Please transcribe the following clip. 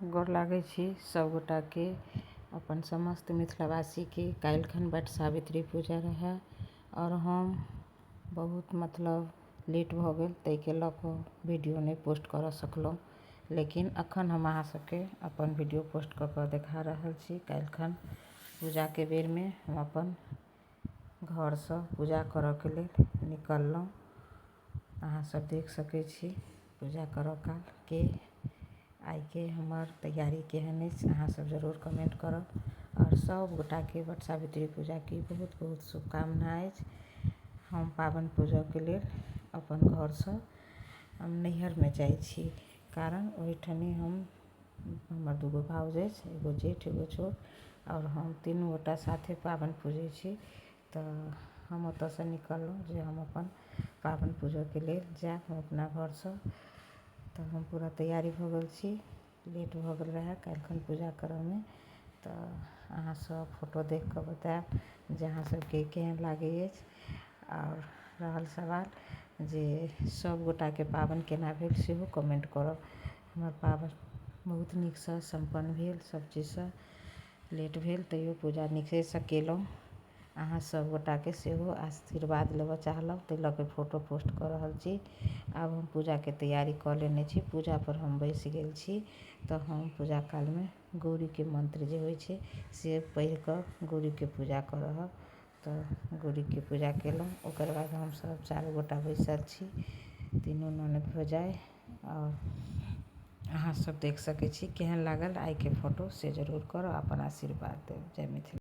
गोर लागै छी सभगोटाके, अपन समस्त मिथिलावासीके। काल्हिखन वट सावित्री पूजा रहै आओर हम बहुत मतलब लेट भऽ गेल, ताहिके लऽ कऽ वीडियो नहि पोस्ट करऽ सकलहुँ, लेकिन एखन हम अहाँ सबके अपन वीडियो पोस्ट कऽ कऽ देखा रहल छी। काल्हिखन पूजाके बेरमे हम अपन घरसँ पूजा करऽके लेल निकललहुँ। अहाँ सब देख सकै छी पूजा करऽ कालके। आइके हमर तैयारी केहन अछि, अहाँ सब जरूर कमेन्ट करब आओर सभगोटाके वट सावित्री पूजाके बहुत बहुत शुभकामना अछि। हम पाबनि पूजऽके लेल अपन घरसँ हम नैहरमे जाइ छी, कारण ओहिठनी हम हमर दूगो भाउज अछि, एगो जेठ, एगो छोट, आओर हम तीनू गोटा साथे पाबनि पूजै छी। तऽ हम ओतऽसँ निकललहुँ जे हम अपन पाबनि पूजऽके लेल जायब हम अपना घरसँ। तऽ हम पूरा तैयारी भऽ गेल छी। लेट भऽ गेल रहै काल्हिखन पूजा करऽमे। तऽ अहाँसब फोटो देखिकऽ बतायब जे अहाँ सबके केहन लागै अछि। आओर रहल सवाल जे सभगोटाके पाबनि कोना भेल, सेहो कमेन्ट करब। हमर पाबनि बहुत नीकसँ सम्पन्न भेल। सबचीजसँ लेट भेल, तैओ पूजा नीकेसँ केलहुँ। अहाँ सभगोटाके सेहो आशीर्वाद लेबऽ चाहलहुँ, ताहि लऽ कऽ फोटो पोस्ट कऽ रहल छी। आब हम पूजाके तैयारी कऽ लेने छी, पूजापर हम बैसि गेल छी। तऽ हम पूजा कालमे गौरीके मन्त्र जे होइ छै से पढ़िकऽ गौरीके पूजा करब। तऽ गौरीके पूजा केलहुँ, ओकर बाद हमसभ चारू गोटा बैसल छी, तीनू ननदि भौजाइ। आओर अहाँसभ देख सकै छी। केहन लागल आइके फोटो, से जरूर करब, अपन आशीर्वाद देब। जय मिथिला।